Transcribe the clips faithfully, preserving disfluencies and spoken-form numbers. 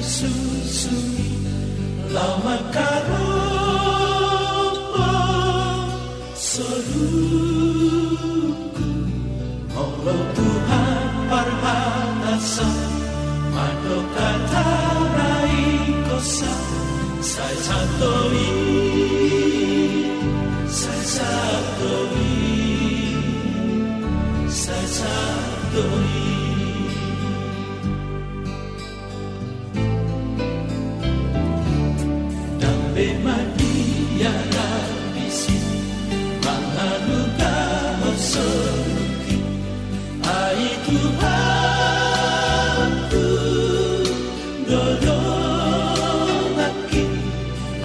Susuni laho mangkarombo soluku. Molo Tuhan parhatasan mandok hata na ingkon sa, sai sahat do i, sai sahat do i, sai sahat do i. Ndang be mabiar ambisi mangalului soluki. Ai Tuhanku, do donganki.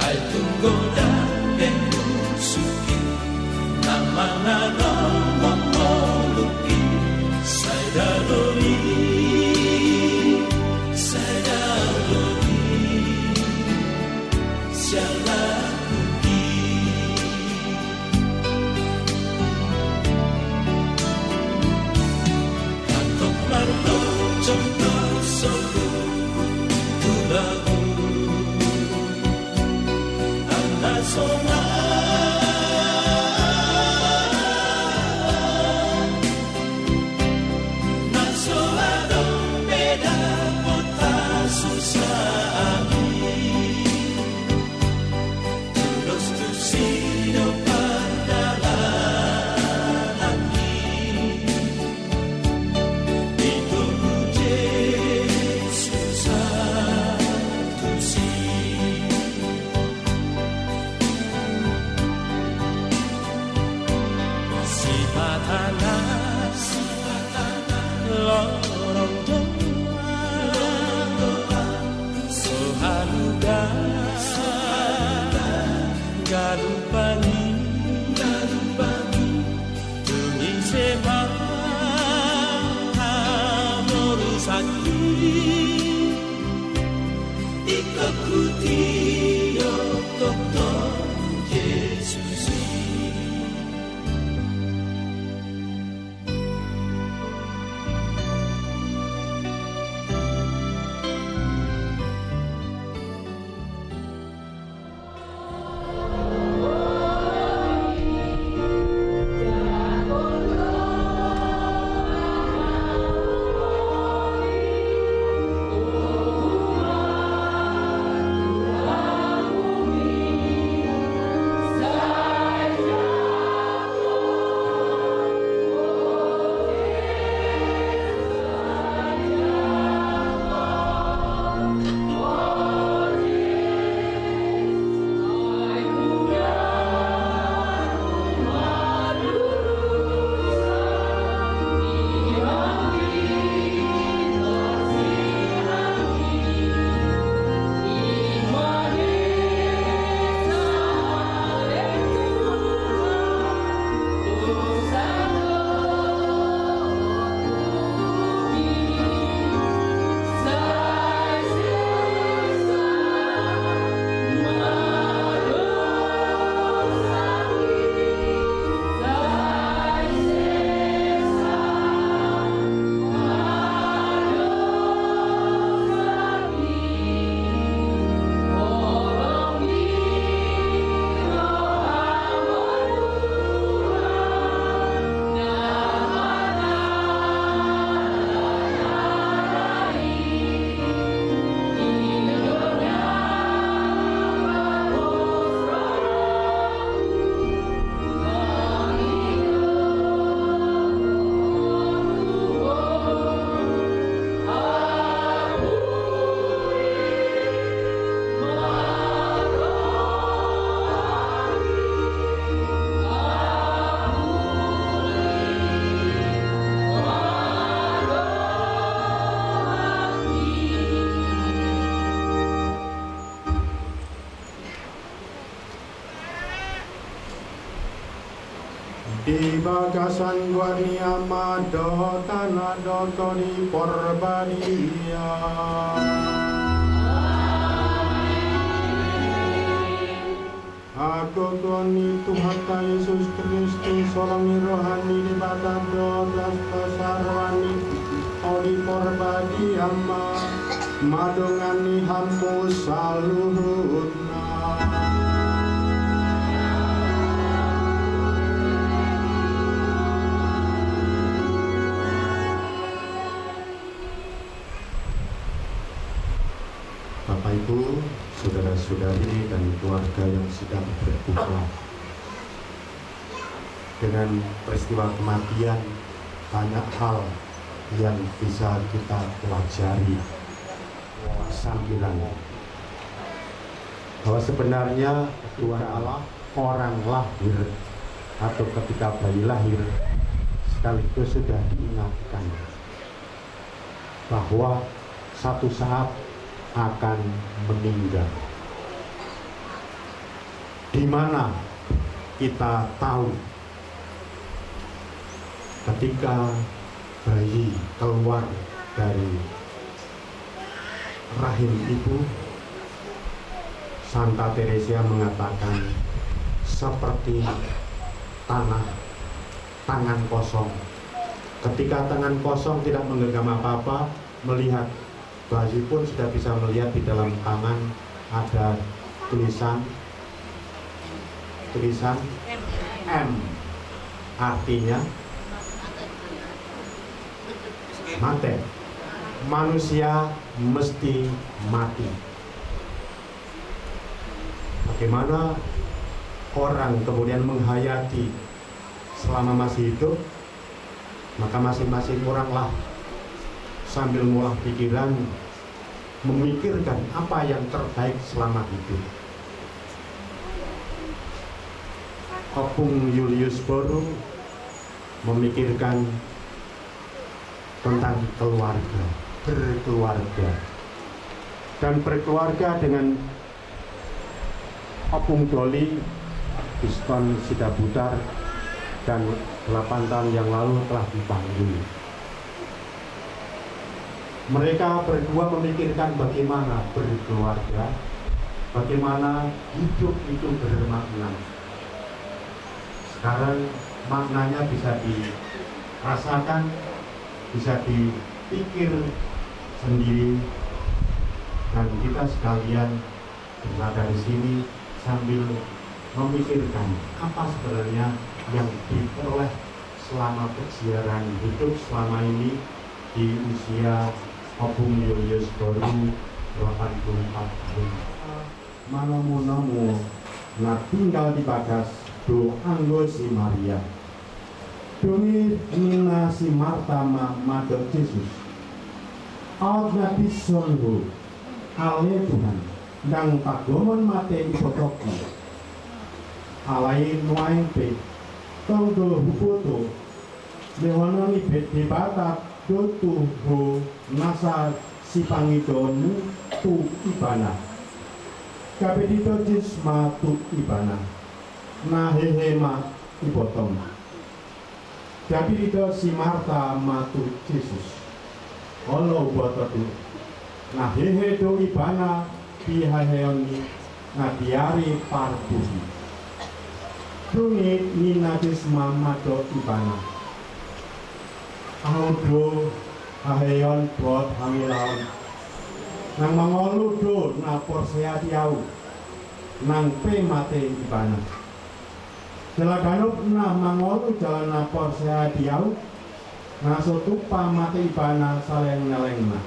Ai tung godang pe musuhi na mangalomong ngolungki. Sai dao do i, sai dao do i, siala kuki. Antong marlojong do soluku tu lagu. Angka sonang na so adong be dapot hasusaan i. Tudos tusi do pardalananki. Itogu Jesus tusi. Sipatangan lorong doa, so haluda galupangi, galupangi. Tung ise ma hamorusanki, ingkon hutio tongtong Jesus i. Di bagasan goar ni Ama dohot Anak dohot Tondi Porbadia. Hagogoon ni Tuhanta Jesus Kristus, holong ni roha ni Debata dohot hasasaraan ni Tondi Porbadia ma Madongani hamu saluhutna. Bapak, Ibu, saudara-saudari, dan keluarga yang sedang berduka. Dengan peristiwa kematian, banyak hal yang bisa kita pelajari. Sambilan bahwa sebenarnya Tuhan Allah, orang lahir atau ketika bayi lahir, sekaligus sudah diingatkan bahwa satu saat akan meninggal. Di mana kita tahu ketika bayi keluar dari rahim ibu, Santa Teresia mengatakan, seperti tanah, tangan kosong. Ketika tangan kosong tidak menggenggam apa-apa, melihat bayi pun sudah bisa melihat di dalam tangan ada tulisan, tulisan M. Artinya mate. Manusia mesti mati. Bagaimana orang kemudian menghayati selama masih hidup? Maka masing-masing oranglah sambil ngolah pikiran, memikirkan apa yang terbaik selama hidup. Ompung Julius Boru memikirkan tentang keluarga, berkeluarga. Dan berkeluarga dengan Ompung Doli, diskon Sidabutar, dan delapan tahun yang lalu telah dipanggil. Mereka berdua memikirkan bagaimana berkeluarga, bagaimana hidup itu bermakna. Sekarang maknanya bisa dirasakan, bisa dipikir sendiri, dan kita sekalian berada di sini sambil memikirkan apa sebenarnya yang diperoleh selama peziarahan hidup selama ini di usia Ompung Julius Boru delapan puluh empat tahun. Manomu-nomu na tinggal di bagas do anggo si Maria. Dung i ninna si Marta ma mandok Jesus: Aut na dison ho, ale Tuhan, ndang tagomon mate ibotongku. Alai nuaeng pe, tong do huboto, lehononna Debata do tu ho nasa sipangidoonmu tu ibana. Gabe didok Jesus ma tu ibana: Na hehe ma ibotongmu. Gabe didok si Marta ma tu Jesus: Olo, huboto do, na hehe do ibana di haheheon ni na di ari parpudi. Dung i ninna Jesus ma mandok ibana: Ahu do haheheon dohot hangoluon. Nang mangolu do na porsea di Ahu, nang pe mate ibana. Jala ganup na mangolu jala na porsea di Ahu, na so tumpa mate ibana saleleng ni lelengna,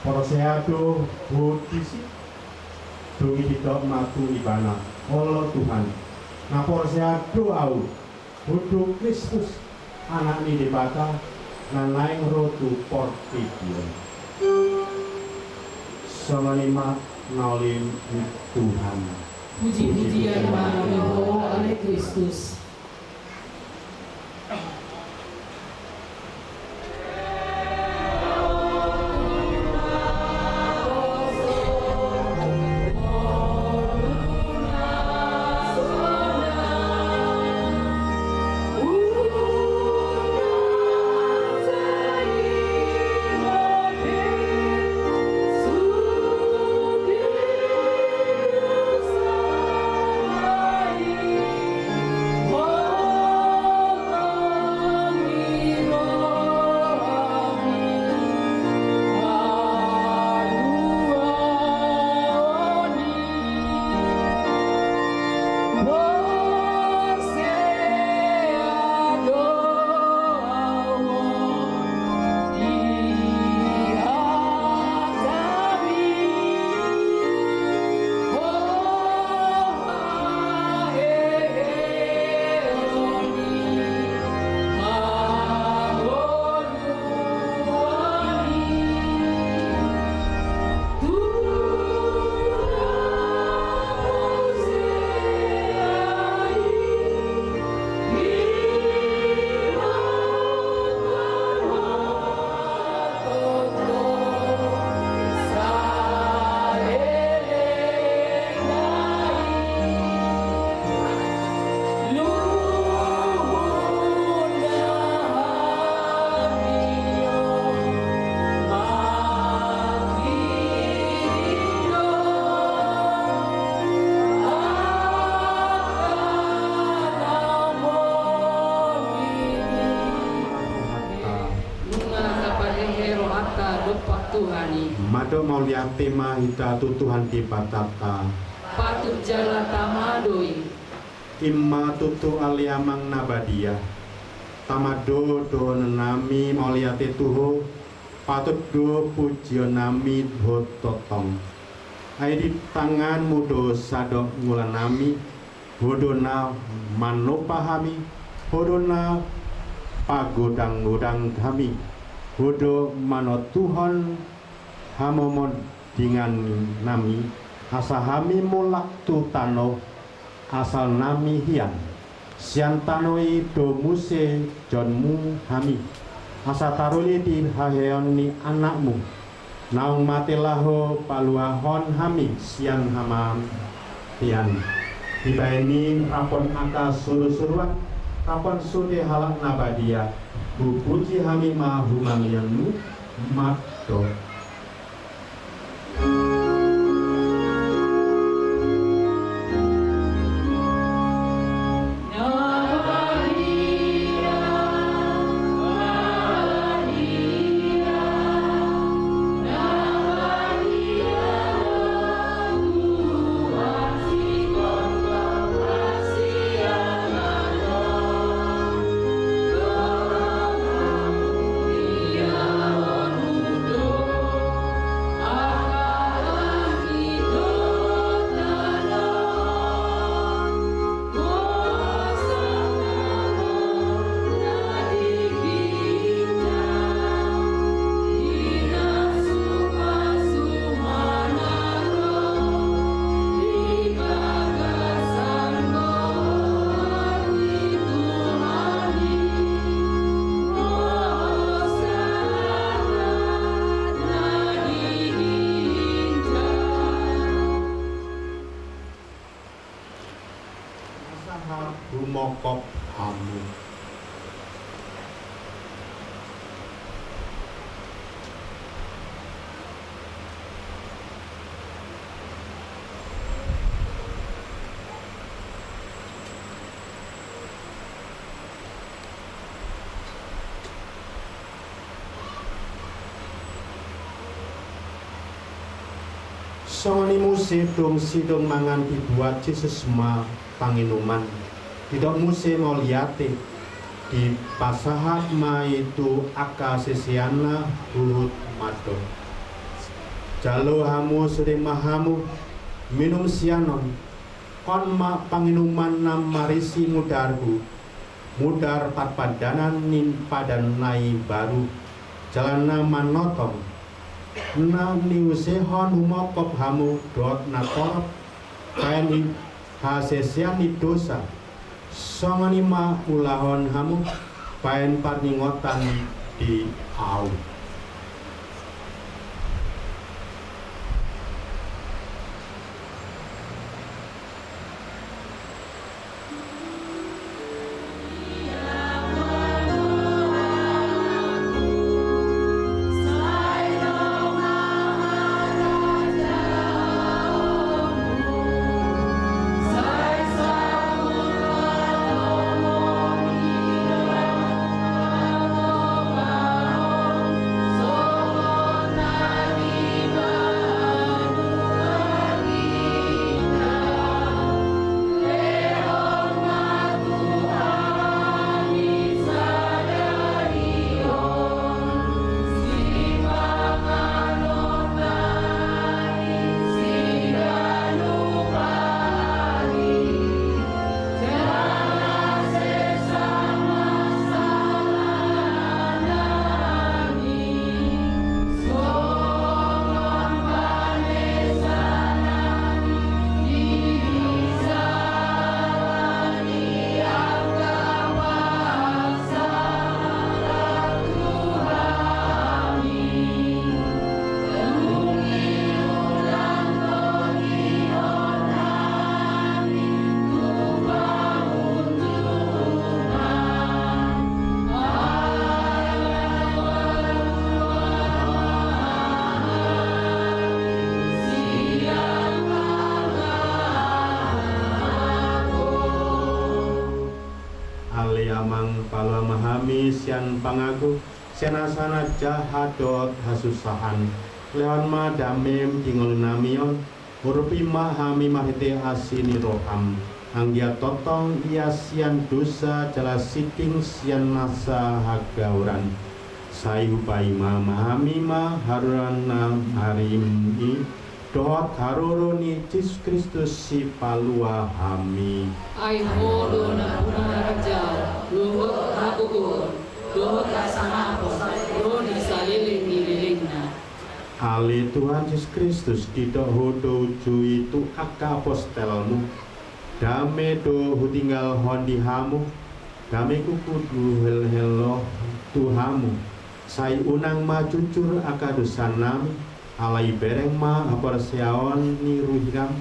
porsea do ho disi? Dung i didok ma tu ibana: Olo Tuhan, na porsea do ahu, ho do Kristus, Anak ni Debata, na naeng ro tu portibi on. Songon i ma na uli ni Tuhan. Puji-pujian ma di Ho, ale Kristus. Tuhan i. Mandok mauliate ma hita tu Tuhan Debatanta. Patut jala tama do i. I ma tutu ale Amang na badia. Tama do dohononnami mauliate tu Ho, patut do pujionnami Ho tongtong. Ai di tanganmu do sadok ngulanami, Ho do na manopa hami, Ho do na pagodanggodang hami, Ho do manotuhon hamamondingan nami, asa hami mulak tu tano asalnami hian. Sian tano i do muse jonmu hami, asa taruli di haheheon ni Anakmu. Naung mate laho paluahon hami sian hamatean. Dibahen i rap dohot angka surusuruan, rap dohot sude halak na badia, hupuji hami ma humangihonmu, mandok. Sahat humongkop hamu. Songon i muse dung sidung mangan dibuat Jesus ma panginuman. Didok muse mauliate, dipasahat ma i tu angka siseanna huhut mandok. Jalo hamu sude ma hamu minum sian on. On ma panginuman na marisi mudarhu, mudar parpandanan ni padan na imbaru, jala na manotong. Na niusehon humongkop hamu dohot na torop, baen hasesean ni dosa. Songon i ma ulahon hamu, baen parningotan di ahu. Ale Amang, palua ma hami sian pangago, sian hasahatan dohot hasusahan. Lehon ma damem di ngolunami on, urupi ma hami marhite asi ni roham, anggiat tongtong ias sian dosa jala sinting sian nasa hagauran. Sai hupaima ma hami ma haroronami i, dohot haroro ni Jesus Kristus Sipalua hami. Ai Ho do nampuna harajaon, dohot hagogoon, dohot hasangapon, dohot di saleleng ni lelengna. Ale Tuhan Jesus Kristus, didok Ho do uju i tu angka apostelmu: Dame do hutinggalhon di hamu, damekku huhilehon tu hamu. Sai unang ma jujur angka dosanami, alai bereng ma haporseaon ni roham.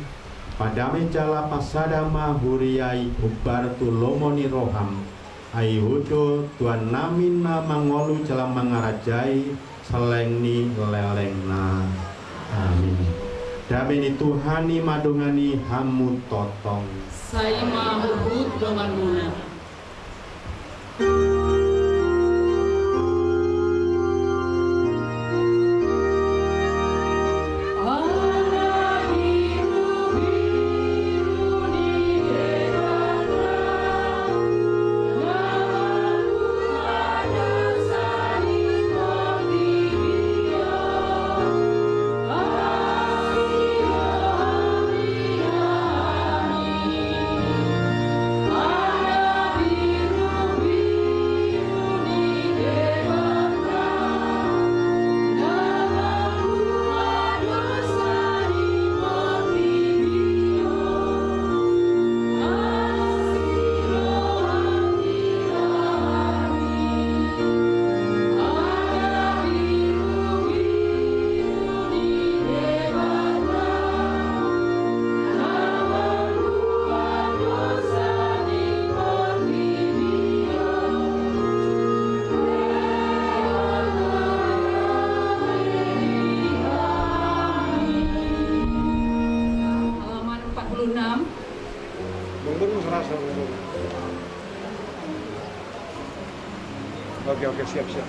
Padame jala pasada ma huria i hombar tu lomo ni roham. Ai Ho do Tuhannami na mangolu jala mangarajai saleleng ni lelengna. Amin. Dame ni Tuhan i ma dongani hamu tongtong. Sai ma huhut donganmuna. Halaman empat puluh enam. Bang Bang, serasa, Bang Bang. Oke, oke, siap, siap.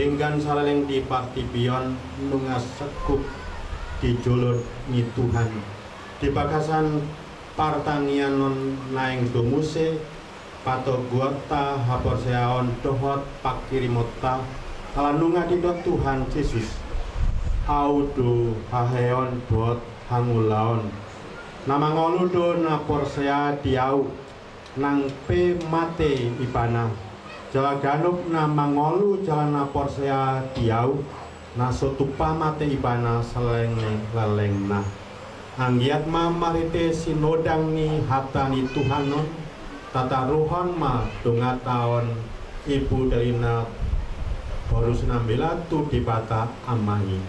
Denggan saleleng di partingkian nunga sangkup di jolo ni Tuhan. Di bagasan partangiangon naeng do muse patoguonta haporseaon dohot pangkirimonta, ala nunga didok Tuhan Jesus: Ahu do haheheon dohot hangoluan. Na mangolu do na porsea di Ahu, nang pe mate ibana. Jala ganup na mangolu jala na porsea di Ahu, na so tupa mate ibana saleleng ni lelengna. Anggiat ma marhite sinodang ni hata ni Tuhan on, tataruhon ma donganta on, Ibu Dalina Paulus Nambela, tu Debata Ama i.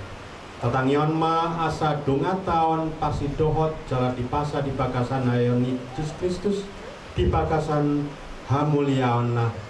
Tatangihon ma asa donganta on parsidohot jala dipasa di bagasan haheheon ni Jesus Kristus, di bagasan hamuliaonna.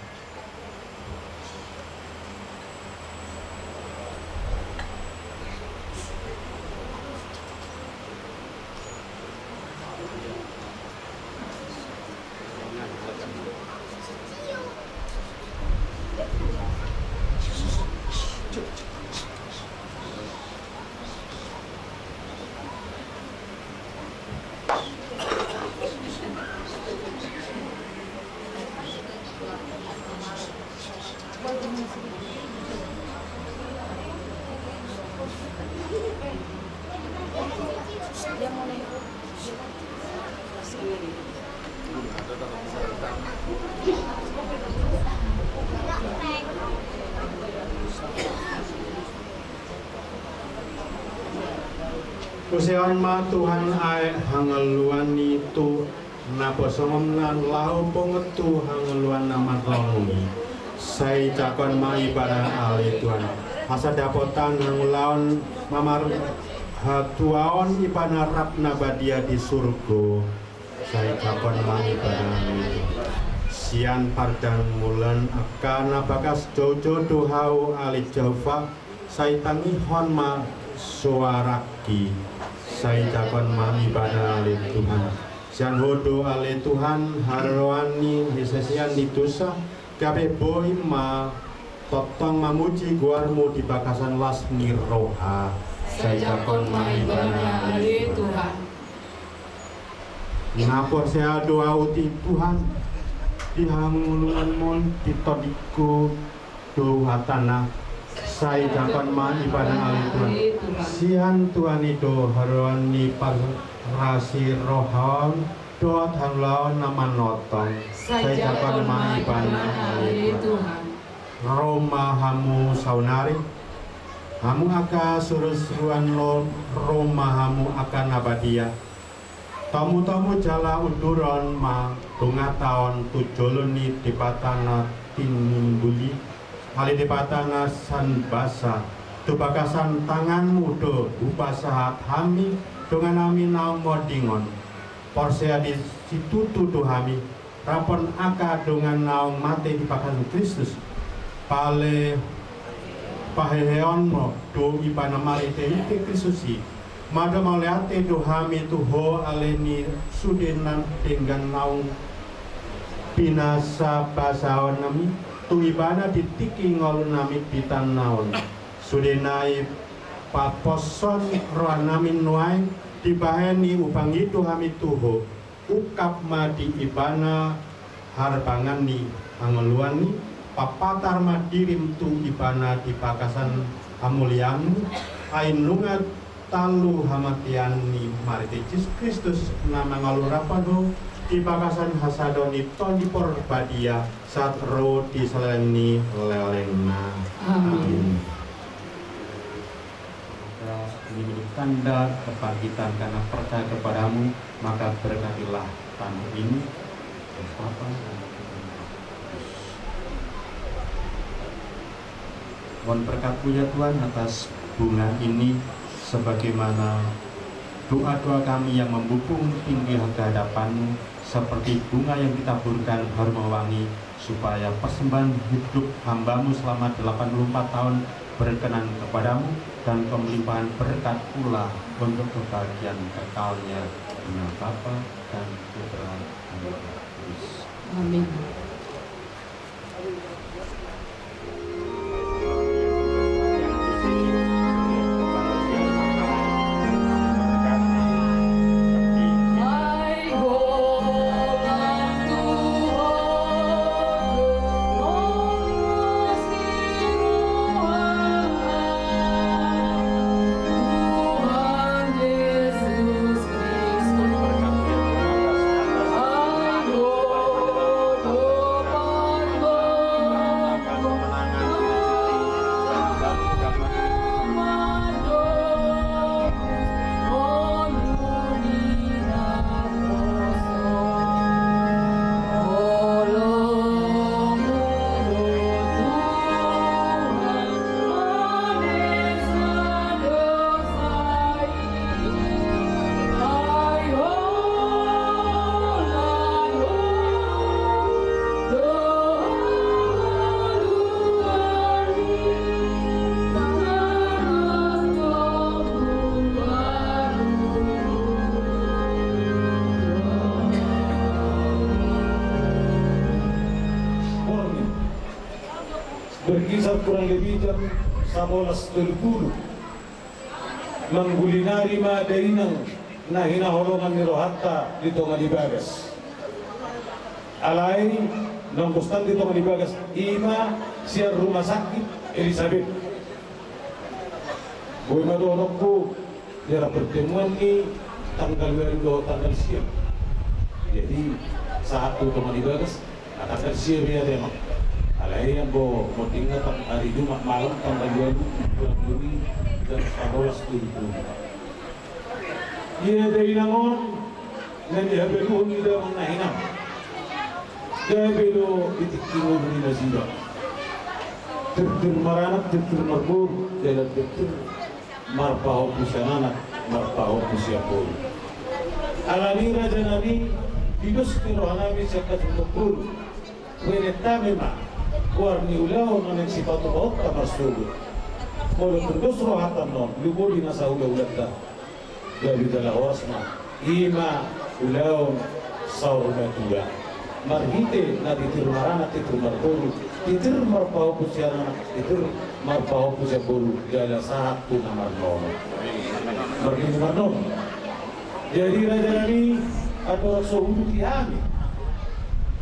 Useon ma Tuhan aek hangoluan i tu naposongomna laho pungu tu hangoluan na marlomung i. Sai jangkon ma ibana, ale Tuhan, asa dapotan hangoluan mamarhatuaon ibana rap na badia di surgo. Sai jangkon ma ibana, ale Tuhan. Sian pardamulan angka na bagas joujou do hau, ale Jahowa, sai tangihon ma soarangki. Sai jangkon ma ibana, ale Tuhan. Sian Ho do, ale Tuhan, haroan ni hasesaan ni dosa, gabe boi ma tongtong mamuji goarMu di bagasan las ni roha. Sai jangkon ma ibana, ale Tuhan. Na porsea do ahu di Tuhan, di hangoluanMu di tondingku do hatana. Sai jangkon ma ibana, ale Tuhan. Sian Tuhan i do haroan ni parasirohaon dohot hangoluan na manongtong. Sai jangkon ma ibana, ale Tuhan. Ro ma hamu saonari, hamu angka surusuruan, ro ma hamu angka na badia. Tomutomu jala unduron ma donganta on tu jolo ni Debata na tinimbul i, ale Debata na sian basa. Tu bagasan tanganMu do hupasahat hami dongan nami naung monding on. Porsea di situtu do hami, rap dohot angka dongan naung mate di bagasan Kristus. Pale paheheonMu do ibana marhitehite Kristus i. Mauliate do hami tu Ho, ale ni sude na denggan naung pinasabasaon nami tu ibana di tingki ngolu nami di tano on. Sude na i paposhon roha nami nuaeng, dibahen i hupangido hami tu Ho. Ungkap ma di ibana harbangan ni hangoluan i, papatar ma dirim tu ibana di bagasan hamuliaonMu, ai nunga talu hamatean i marhite Jesus Kristus na mangolu rap dohot Ho di bagasan hasadon ni Tondi Porbadia, sahat ro di saleleng ni lelengna. Amin. Amin. Maka ini menjadi tanda kebangkitan karena percaya kepada-Mu, maka berkatilah tamu ini. Bapa, mohon berkat-Mu ya Tuhan atas bunga ini, sebagaimana doa-doa kami yang membumbung tinggi ke hadapan-Mu, seperti bunga yang ditaburkan harum wangi, supaya persembahan hidup hamba-Mu selama delapan puluh empat tahun berkenan kepada-Mu, dan kemelimpahan berkat pula untuk kebahagiaan kekalnya. Di nama Bapa dan Putra dan Roh Kudus. Amin. Berkisar kurang lebih jam sabolas tolu pulu. Manggulinari ma dainang na hinaholongan ni rohanta di tonga ni bagas. Alai naung bostang di tonga ni bagas i ma sian rumah sakit Elisabet. Boi ma dohononku, di arah pertemuan ni tanggal ualu dohot tanggal sia. Jadi sahat tu tonga ni bagas, na tanggal sia be ate ma. Alai anggo monding na tang-, hari Jumat malam tanggal ualu, kurang lebih jam sabolas tolu pulu. Ia dainang on na nihabaluhon ni damang na hinan. Gabe do di tingki ngolu ni nasida. Tirtir maranak, tirtir marboru, jala tirtir marpahompu sian anak, marpahompu sian boru. Alani raja nami, di dos ni roha nami sian hasuhuton boru. Huenenta memang goar ni ulaon na naeng sipatupaonta marsogot. Molo tung dos rohanta annon, lumobi na sahulahulanta. Gabe jala horas ma, i ma ulaon saur matua. Marhite na tirtir maranak, tirtir marboru, tirtir marpahompu sian anak, tirtir marpahompu sian boru, jala sahat tu na marnono. Marnono, marnono. Jadi raja nami, andorang so huduti hami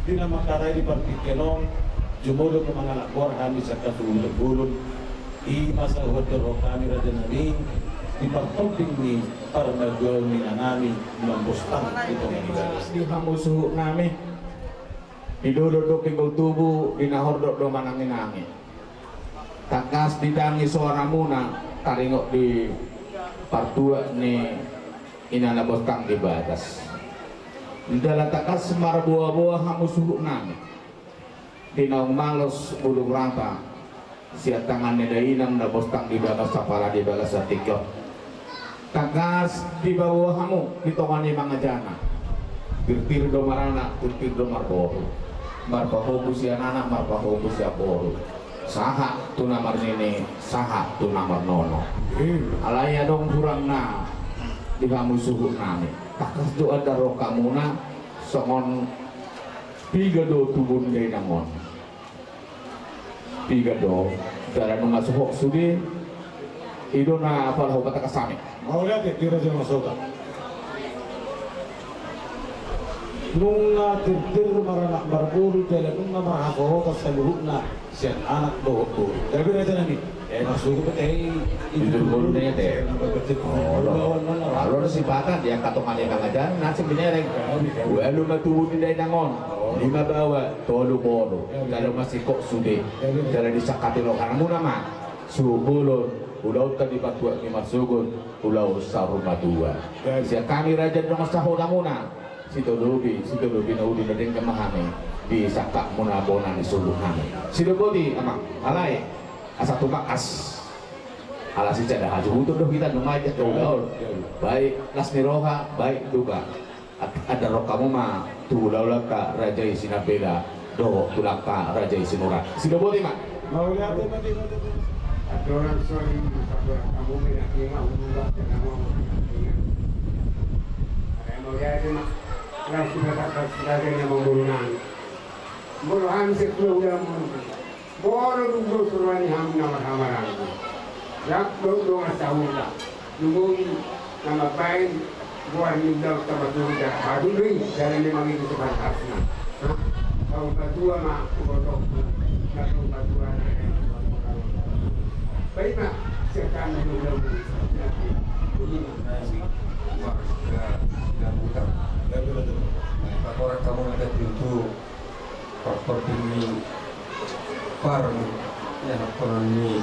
di na mangkatai di partingkian on, jumolo ma mangalap goar hami sian hasuhuton bolon. I ma sahat tu roha nami raja nami, di partobing ni parmatua ni inanami, mambostang di tonga ni bagas. Di hamu suhut nami, di dolok do himol tubu, di na hordop do mananginangi. Tangkas didangi soaramuna, taringot di partuat ni ina na bostang di bagas. Jala tangkas marboaboa hamu suhut nami. Di naung malos bulung rata sian tangan ni dainang na bostang di bagas sapala di bagas satingki on. Tangkas dibaboa hamu di tonga ni mangajana. Tirtir do maranak, tirtir do marboru. Marpahompu sian anak, marpahompu sian boru. Sahat tu na marnini, sahat tu na marnono. Alai adong hurangna di hamu suhut nami. Tangkas do andar rohamuna songon piga do tubu ni dainang on. Piga do, jala nunga sohot sude, i do na pala hupatangkas hami. Mauliate di raja na marsogot. Nunga tirtir maranak marboru, jala nunga marhasohotan saluhutna sian anak dohot boru. Gabe raja nami, eh, marsogot pe i. Itu dulu nih, teh. Oh, lo. Kalau ada sipatan, di angka tonga ni mangajana, na sing binereng. Ualu ma tubu ni dainang on, lima baoa, tolu boru, jala masingkop sude, jala disangkapi rohamuna ma suhut bolon, ulaonta di partuat ni marsogot, ulaon saur matua. Sian hami raja dongan sahutamuna, sitolopi, sitolopi na uli na denggan ma hami, disangkapmuna bona ni solu nami. Sidok boti, amang, alai, asa tumangkas. Ala sisada hasuhuton do hita nunga ijak tu ulaon. Baik las ni roha, baik duka. Andar rohamu ma tu ulaon angka raja i Sinambela dohot tu angka raja i Sinurat. Sidok boti ma. Mauliate ma di. Andorang sori, andorang hamu menak ima ulaon tena mau. Mauliate ma. Langsung kata sebagai nama murnan. Molo hamu sekula ulaon. Molo dung dos roha ni hamu na marhamaranggi, rap do dongan sahuta, lumobi na mambaen goar ni ulaonta marsogot, jala hamu do i, jala memang i do so pantasna. Saur matua ma huboto, na saur matua na. Baik ma, silakan dulu. Warga Sidabutar. Patorang hamu na pintu. Parpar demi par, ya, parpar ni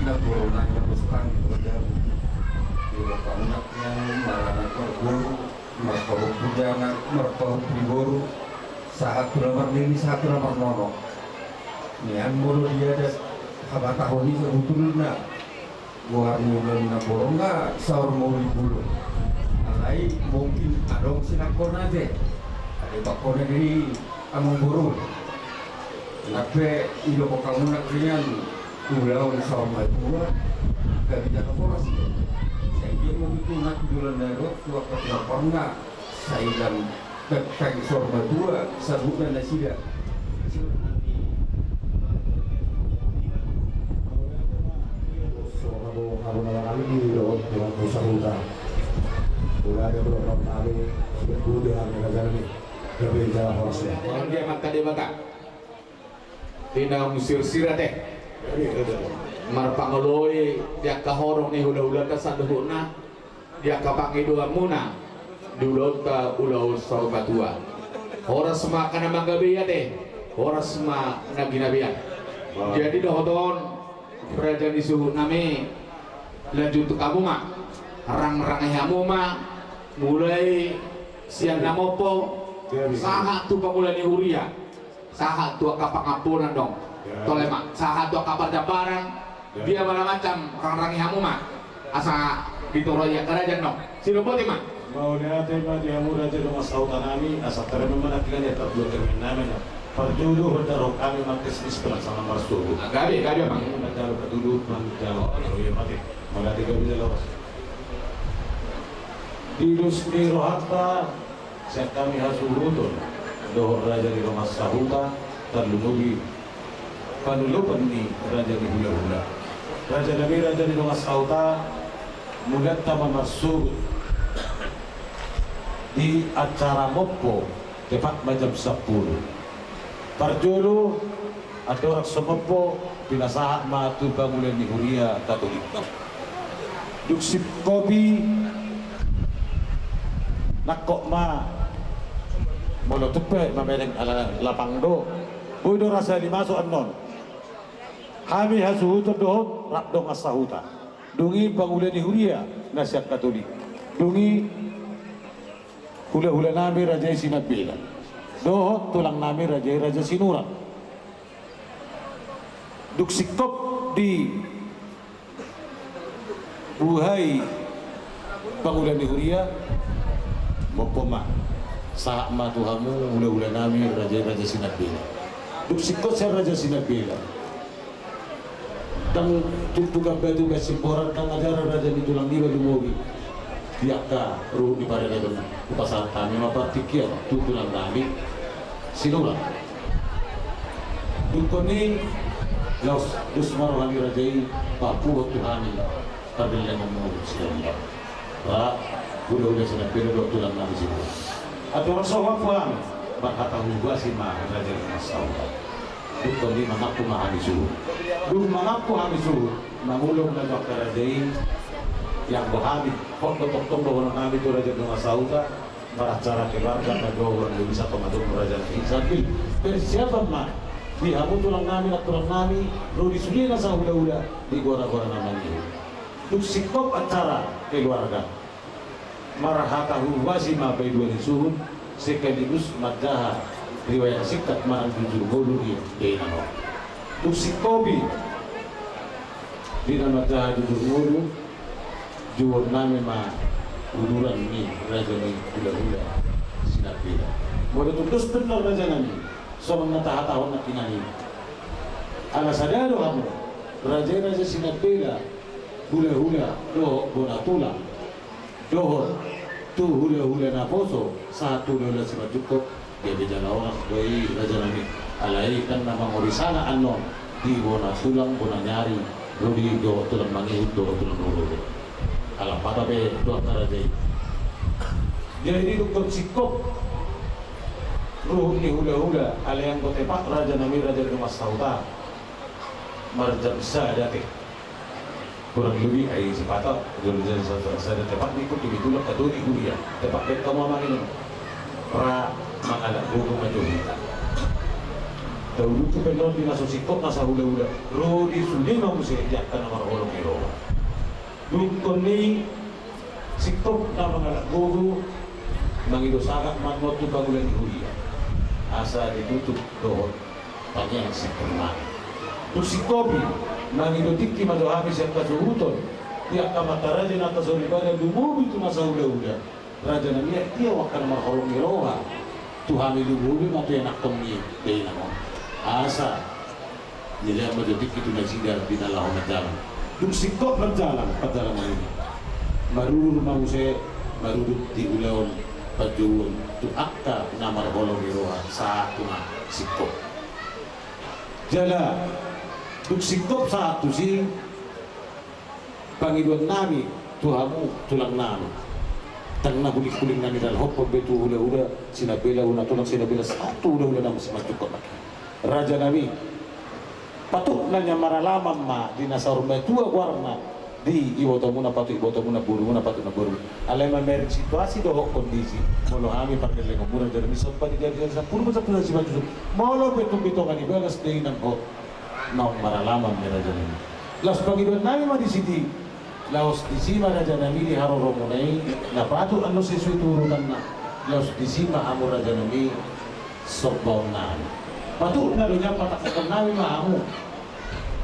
na guru na, na bos tang, di bapak anak yang maranak marguru, marpahompu di anak, marpahompu di boru, sahat tu na marnini, sahat tu na marnono. Nian molo di adat habatahon i sebetulna, goar ni ulaon na borngin saur mauli bolon. Alai mungkin adong sinangkonna ate. Ate pakkona di amang boru. Nang pe idok hamu nangkiningan ulaon saur matua, gabe jala horas do. Sai dia mungkin tu nang di bulan na ro, tu angka pernah. Sai dang, dang saur matua saluhutna nasida. Saluhutna ni Di dohot tulang sahuta. Mauliate do, dohot nami, sude hami raja nami. Gabe jala horas ma. Dia mangkadebata. Di na musirsir ate. Marpangoloi di angka horong ni hulahulanta saluhutna, di angka pangidoanmuna di ulaonta ulaon saur matua. Horas ma angka na manggabe i ate, horas ma na ginabean. Jadi dohot on, raja ni suhut nami, lanjut tu hamu ma, rangrangi hamu ma, mulai sian na mompo sahat tu pangula ni huria. Sahat tu angka pangampunan dong. Tole ma, sahat tu angka parjambaran. Dia ma na macam, rangrangi hamu ma. Asa ditoroi angka raja dong. Sidok boti ma. Mauliate ma di hamu raja dongan sahuta nami, asa tarima ma na tinggal di atas dua termin nami na. Parjolo, hurang hami ma tes nis pelaksanaan marsogot. Gabe, gabe ma. Manjalo patuduh, manjalo. Oh iya, mati. Mauliate gabe jala horas. Di dos ni rohanta, sian hami hasuhuton dohot raja ni dongan sahuta, tarlumobi panolopan ni raja ni hulahula. Raja nami, raja ni dongan sahuta, mauliate ma marsogot di acara mompo, tepat ma jam sampulu. Parjolo, andorang so mompo, pinasahat ma tu pangula ni huria Katolik. Dung singkop i, nangkok ma, molo tung pe mamereng ala lapang do. Boi do rasa limaso annon. Hami hasuhuton dohot rap dongan sahuta. Dung i pangula ni huria na sian Katolik. Dung i hulahula nami raja i Sinambela. Dohot tulang nami raja i Raja Sinurat. Dung singkop di buhai pangula ni huria, mompo ma. Sahat ma tu hamu hulahula nami raja i Raja Sinambela. Dung singkop sian Raja Sinambela. Ndang tung tu Gambatu pe Simboran, ndang ajaran raja ni tulang niba lumobi. Di angka ruhut ni parereton, hupasahat hami ma partingkian tu tulang nami Sinurat. Dungkon i, laos dos ma roha ni raja i, papuhot tu hami pardalanan mangolu sian i. Ba, hulahula Sinambela dohot tulang nami Sinurat. Andorang so mampu hami, marhata huhuasi ma raja ni dongan sahuta. Dungkon i mangampu ma hami suhut. Dung mangampu hami suhut, mangulahon ma tu angka raja i, ianggo hami, hot do tongtong dohonon nami tu raja ni dongan sahuta, maracara keluarga, na dohot na bisa pamadom raja nami. Sambil persiapan ma di hamu tulang nami, nang tulang nami, ro di sude na sahulahula, di gora-gora na mangihut. Dung singkop acara keluarga, marhata huhuasi ma paidua ni suhut, sekaligus manjaha riwayat singkat manang jujur ngolu di dainang on. Dung singkop i, di na manjaha jujur ngolu, jouon nami ma uduran ni raja ni hulahula Sinambela. Molo tung dos pe annon raja nami, songon na tahatahon nangkiningan i. Ala sada do hamu, raja i Raja Sinambela, hulahula dohot bona tulang, dohot tu hulahula naposo, sahat tu hulahula simanjungkot, gabe jala horas do i raja nami. Alai kan na mangori sanga annon di bona tulang, bona ni ari, ro di dohot tulang mangihut, dohot tulang na marhulahula. Ala pata pe tu angka raja i. Jadi dungkon singkop ruhut ni hulahula, alai anggo tepat raja nami, raja ni dongan sahuta, marjam sada ate. Kurang lebih ai sipata, jolo jam sada, sada tepat ni pun di tulang Katolik huria. Tepat be hamu amang inang. Ra mangalap gogo ma jo hita. Taulutu pe annon di na so singkop na sahulahula, ro di sude ma muse di angka na marholong ni roha. Dungkon i singkop na mangalap gogo, mangido sagat ma annon tu pangula ni huria. Asa ditutup dohot tangiang sempurna. Dung singkop i, mangido tingki ma jo hami sian hasuhuton, di angka amanta raja na tarsoripada lumobi tu na sahulahula. Raja nami, ia angka na marholong ni roha tu hami, lumobi ma tu ianakhon ni dainang on. Asa nilean ma jo tingki tu nasida di na laho manjalang. Dung singkop manjalang, panjalangan i, marudur ma muse, marudur di ulaon panjouon tu angka na marholong ni roha sahat tu na singkop. Jala dung singkop sahat tusi, Pangidoan nami tu hamu tulang nami. Ndang na huling-huling nami ralhopon be tu hula-hula Sinambela, hula tulang Sinambela, sahat tu hula-hula nami Simanjuntak. Raja nami, patut na nian maralaman ma di na saur matua goarna di ibotomuna, patut ibotomuna, borumuna, patut na boru. Alai mamereng situasi dohot kondisi, molo hami pargellengonmu raja nami, somba di jari-jari sampulu, sampulu na simanjujung. Molo pe tung di tonga ni bagas do inang ho, naung maralaman be raja nami. Laos pangidoan nami ma disi. Laos disi ma raja nami di haroromuna i, na patut annon sesuai tu urutanna. Laos disi ma hamu raja nami sombaon nami. Patut na do nian patangkashon nami ma hamu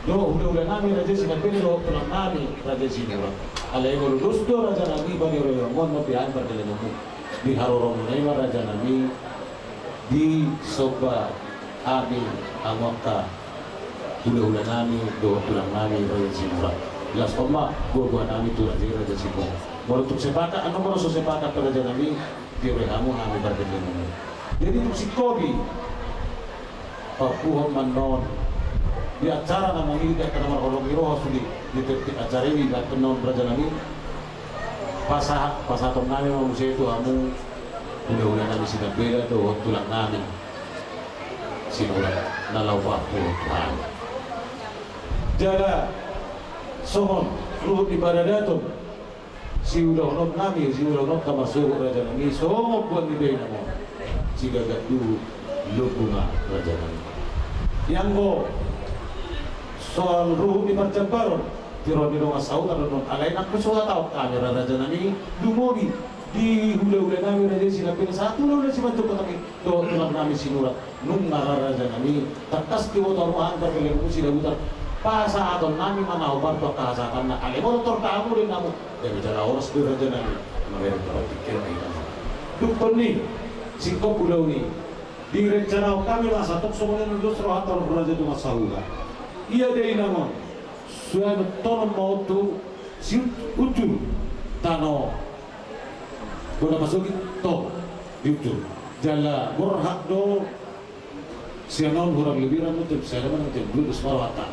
dohot hula-hula nami raja Sinambela dohot tulang nami raja Sinurat. Alai molo dos do raja nami bani royongon ma pe hami pargellengonmu di haroromuna i ma raja nami, disomba hami hamu angka hula-hula nami dohot tulang nami raja Sinurat. Laos on ma gogo nami tu raja i raja Sinurat. Molo tung sepakat, annon molo so sepakat raja nami, diroha hamu hami pargellengonmu. Jadi tung singkopi, papuhon ma annon di acara na mangido angka na marholong ni roha sude di tiap-tiap acara i, di bahen annon raja nami, pasahat, pasahaton nami ma muse tu hamu hula-hula nami Sinambela dohot tulang nami Sinurat na laho papuhon tu hami. Jala songon ruhut ni paradaton, siulahonon nami, siulahonon ta marsogot raja nami, songon boan ni dainang on, sigagat duhut lombu ma raja nami. Ianggo soal ruhut ni parjambaron, tiroan ni dongan sahuta do annon, alai nangkin so hatahon hami ra raja nami, lumobi di hula-hula nami raja i Sinambela, sahat tu hula-hula Simanjuntak i dohot tulang nami Sinurat. Nunga ra raja nami, tangkas diboto hamu hami pargellengonmu sidabutan, pasahaton nami ma na hombar tu angka hasahatanna. Alai molo tor da hamu dainang hamu, gabe jala horas do raja nami. Mamereng tu partingkian na hita ma. Dung toni singkop ulaon i, direncanahon hami ma asa tong songon i na dos rohanta raja dongan sahuta. Ia dainang on, suanontonon ma on tu si Ucur, tano bona pasogit tong di Ucur. Jala borhat do sian on hurang lebihna jam sada manang jam dua dos ma rohanta.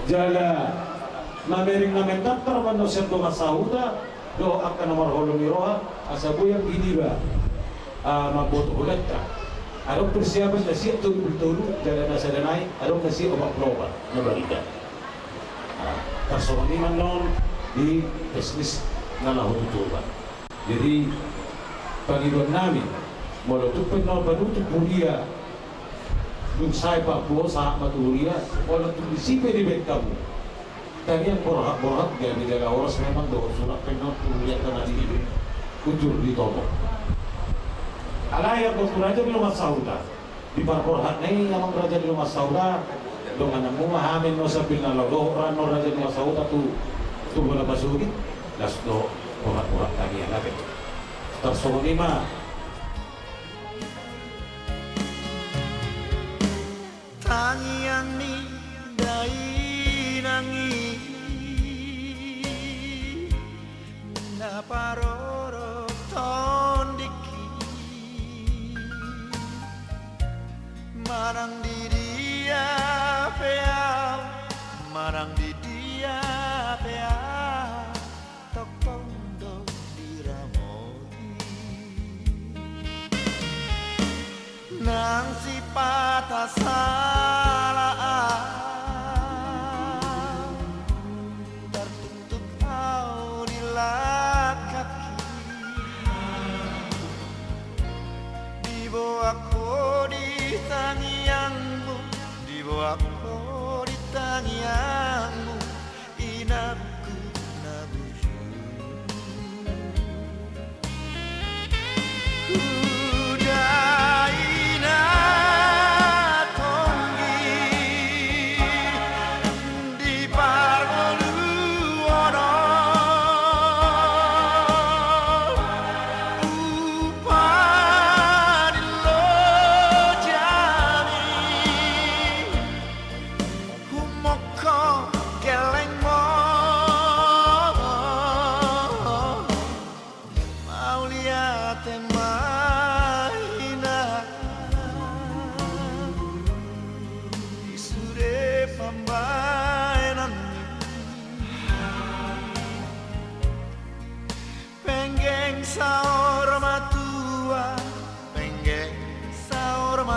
Jala mamereng na mendatar ma annon sian dongan sahuta dohot angka na marholong ni roha, asa boi anggiat iba, ah, mamboto hulahulanta. Adong persiapan na siap tolu pulu tolu, jala na sada nai adong na siap opat pulu opat na barita. Ah, tarsongon i ma annon di teknis na laho tu Toba. Jadi pangidoan nami, molo tung pe annon panutup huria, dung sae papuo sahat ma tu huria, molo tung disi pe dibaen hamu tangiang borhat-borhat, gabe jala horas memang dohot surat pe annon tu hurianta na di Ucur di Toba. Alai anggo tu raja ni dongan sahuta, di parborhat na i amang raja ni dongan sahuta, dongananmu ma hami annon sambil na laho dohot ra annon raja ni dongan sahuta tu, tu bona pasogit, laos do borhat-borhat tangiang, ate. Tarsongon i ma. Tangiang ni dainang i na parorot tondingki, manang di dia pe ahu, manang di dia pe ahu, tongtong do diramoti. Nang sipata sala ahu, tartuntut ahu di langkangki. Diboan ho di tangiangmu, diboan ho di tangiangmu, inangku na bujur. Hudaina tonggi di parngoluon on, upa ni lojami. Humongkop ke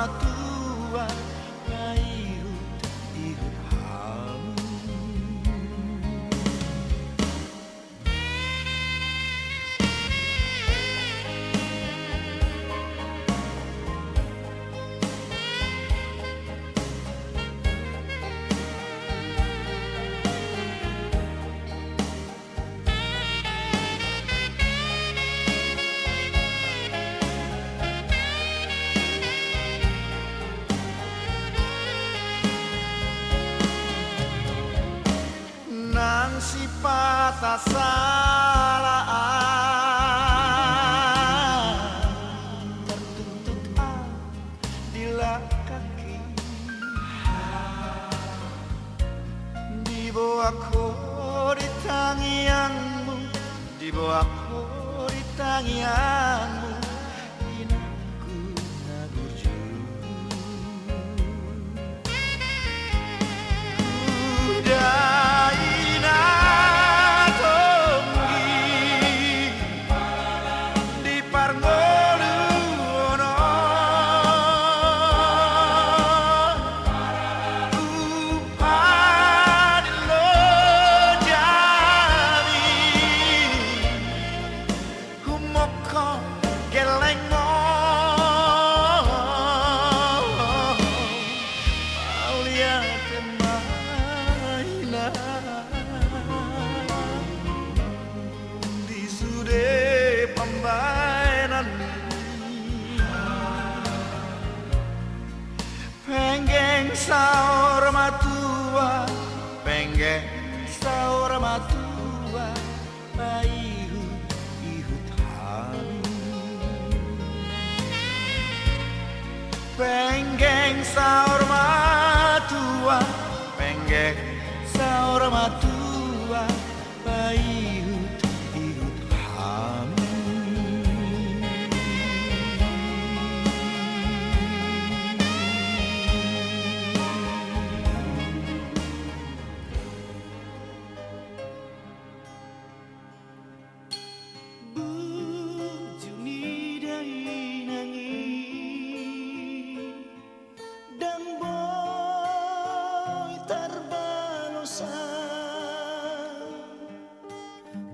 Tuhan, paihut-ihut hamu. Nang sipata sala au, tartuntut au di langkangki. Diboan ho di tangiangmu, diboan ho di tangiangmu, inangku na burju. Hudai na tonggi di parngoluon on, umpat di lojami. Humongkop gellengmu, mauliate ma inang di sude pambahenanmi. Penggeng saur matua, penggeng saur matua, paihut-ihut hami. Penggeng saur matua, penggeng saur matua, paihut-ihut hami. Bujur ni dainang i, ndang boi tarbalosan.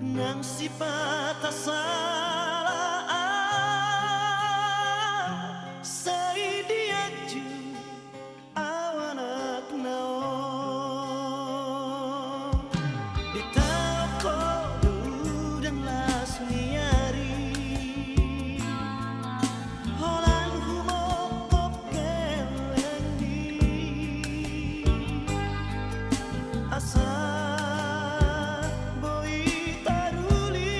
Nang sipata sala au, sai dianju au anakna on. Ditaon ho do udan las ni ari, holan humongkop gellengmi, asa boi taruli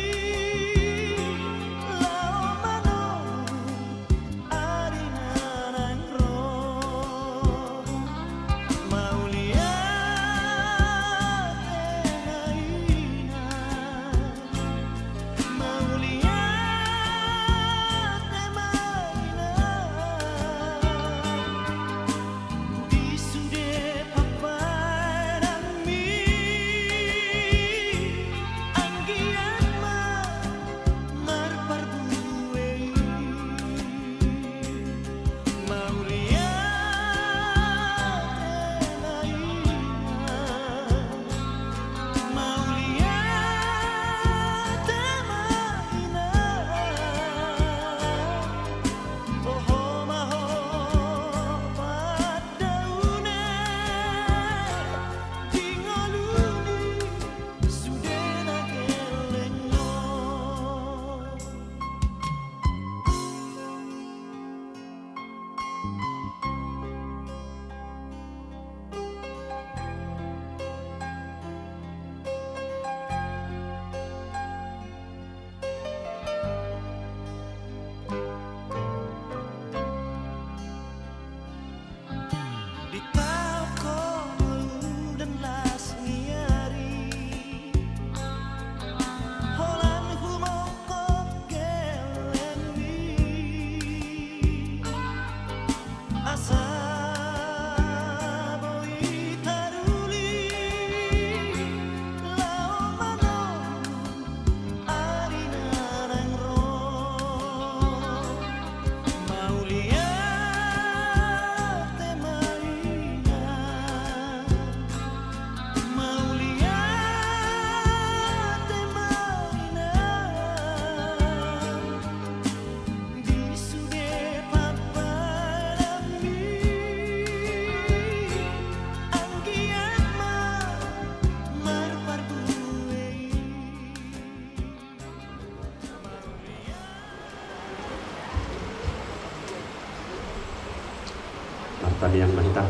Tamiang ma hita.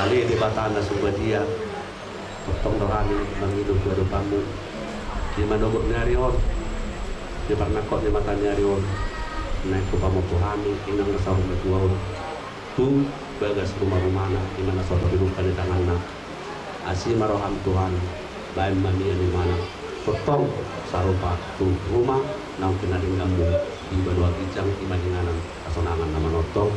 Ale Debata na sumbadia, tongtong do hami mangido tu adopanmu di manogot ni ari on, di parnangkok ni mata ni ari on, naeng hupamompar hami inang na saur matua on tu bagas ruma-rumana, inang na so tadungka di tanganna. Asi ma roham Tuhan, baen ma nian imana, tongtong sarupa tu ruma naung pinardengganmu di banua ginjang, i ma inganan hasonangan na manongtong.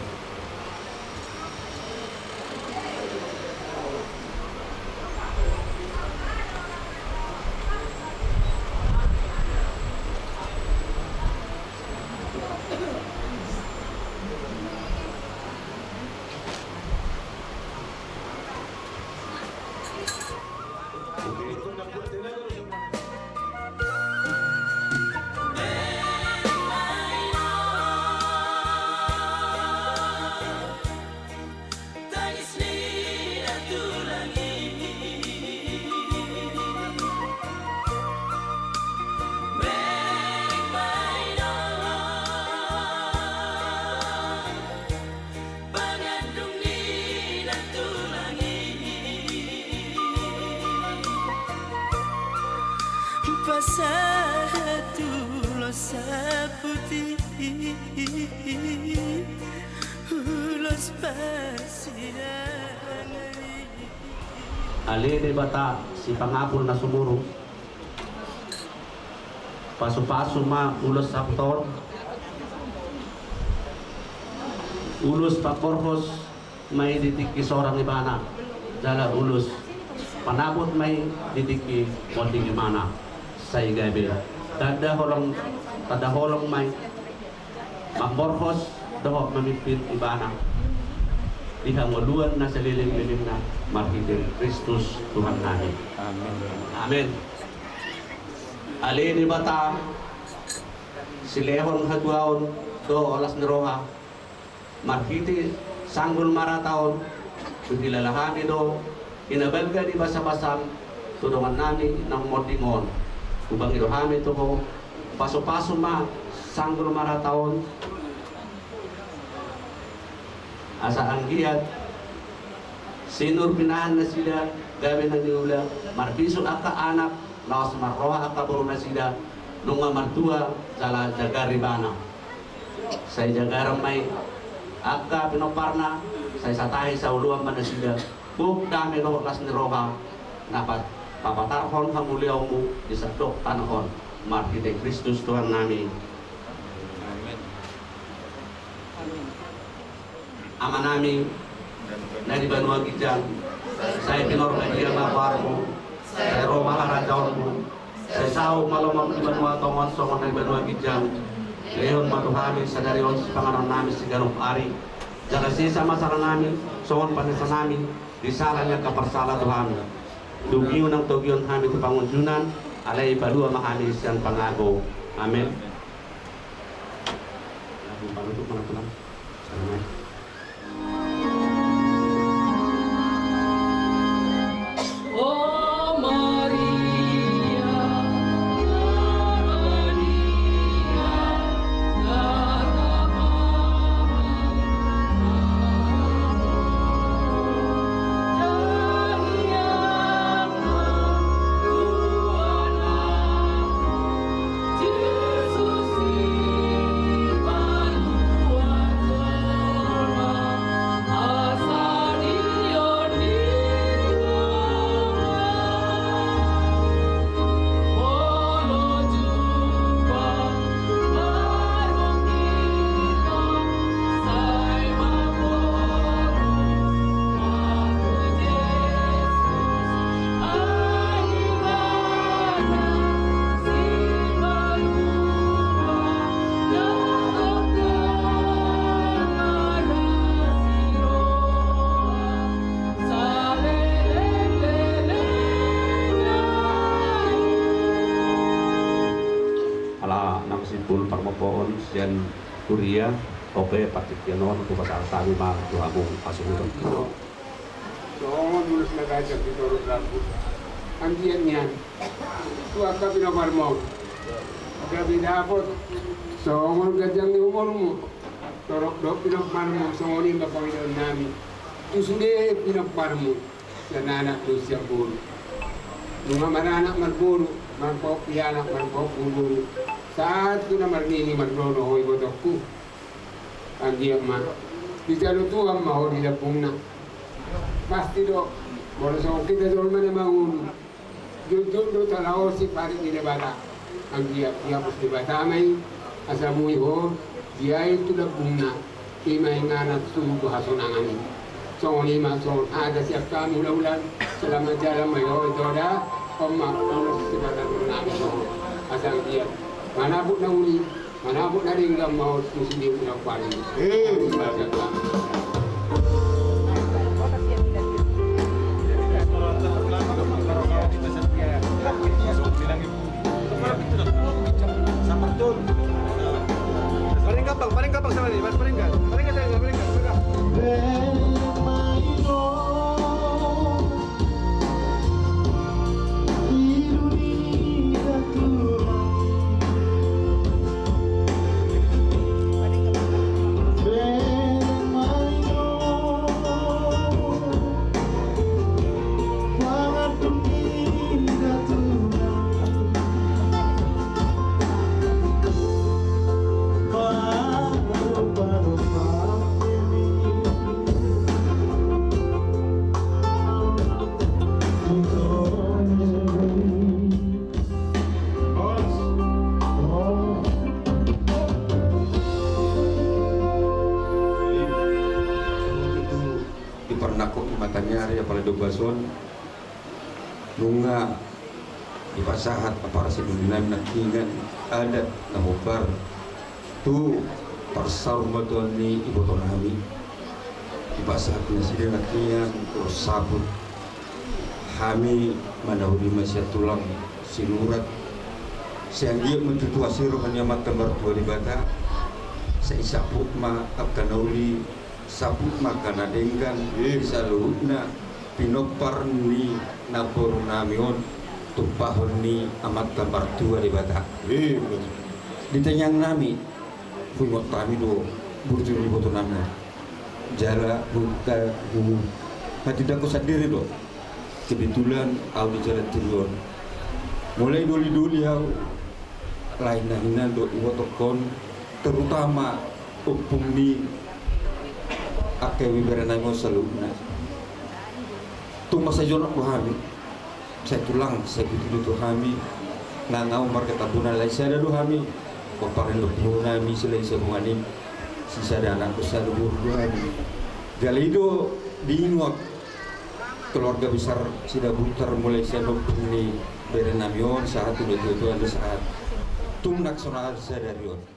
Pangandung ni nantulang i. Pasahat ulos saputi, ulos parsirangan i. Ale Debata sipangapul na sumurung, pasu-pasu ma ulos saputi on, ulos pamborhos ma i di tingki sorang ibana, jala ulos panaput ma i di tingki monding ibana, sai gabe tanda holong, tanda holong ma i mamborhos dohot mamimpin ibana di hangoluan na saleleng-lelengna, marhite Kristus Tuhannami. Amin. Amin. Ale Debata silehon hatuaon dohot las ni roha, marhite sanggul marata on, huhilala hami do i na balga ni basa-basam tu dongannami naung monding on. Hupangido hami tu Ho, pasu-pasu ma sanggul marata on, asa anggiat sinur pinahan nasida gabe na niula, marbisuk angka anak, laos marroha angka boru nasida, nunga martua jala jagar ibana. Sai jagaran ma i angka pinomparna, sai satahi saoloan ma nasida, gok dame dohot las ni roha, na pa-, papatarhon hamuliaonmu di sandok tano on, marhite Kristus Tuhannami. Amin. Amanami na di banua ginjang, sai pinarbadia ma goarmu, sai ro ma harajaonmu, sai saut ma lomo di banua tonga on songon na di banua ginjang. Lehon ma tu hami sadari on sipanganonnami siganup ari, jala sesa ma salanami songon panesanami di sala ni angka parsala tu hami. Dung i unang togihon hami tu pangunjunan, alai palua ma hami sian pangago. Amin. Lagu panutup ma, Tulang. Salam, ya. Ala na masimpul parmompoon sian kuria, ope partingkian on hupasahat hami ma tu hamu hasuhuton. Songon ulos na ganjang di toru rambu. Anggiat nian tu angka pinomparmu on gabe dapot songon ganjang ni umurmu. Torop do pinomparmu, songon i ma pangidoannami tu sude pinomparmu, sian anak dohot sian boru. Nunga maranak marboru, marpahompu anak, marpahompu boru, sahat tu na marnini marnono ho ibotongku. Anggiat ma dijalo Tuhan ma ho di lambungna. Pasti do, molo songon hita jolma na mangolu, jotjot do talaosi parik ni Debata. Anggiat diapus Debata ma i, asa boi ho diain tu lambungna. I ma inganan suhut tu hasonangan i. Songon i ma songon hata sian hami ulaon, selamat jalan ma i ho, ito da. On ma ulos siparadu nami tu ho, asa anggiat manabut na uli, manabut na denggan ma ho tu sude na pari. Eh, paling gampang, paling gampang sama ini, paling gampang, paling gampang, paling gampang. Di parnangkok ni mataniari apala di ombas on, nunga dipasahat apala sidoli nami nangkiningan adat na hombar tu parsaurmatuaon ni iboto nami. Dipasahat nasida nangkiningan ro saput. Hami manaholi ma sian tulang Sinurat, sai anggiat ma tutu asi roha ni Amanta Martua Debata, sai saput ma angka na uli, saput ma angka na denggan di saluhutna pinompar ni namboru nami on, tumpahon ni Amanta Martua Debata. Di tangiang nami, huingot hami do burju ni iboto nami on. Jala huta hu hatindangkon sandiri do. Kebetulan au di jala tiri on. Mulai doli-doli au, lain na hinan do ibotongkon, terutama ompung ni angka ibebere nami on saluhutna. Tung masa jonok do hami. Sai tulang, sai putri do tu hami, nang au marga Tambunan lae sada do hami, pomparan do boru nami silae Sabungan i, sisada anak do sada boru do hami. Jala i do diingot keluarga besar Sidabutar mulai sian ompung ni bere nami on sahat tu natua-tua na sahat tung nang sonari sadari on.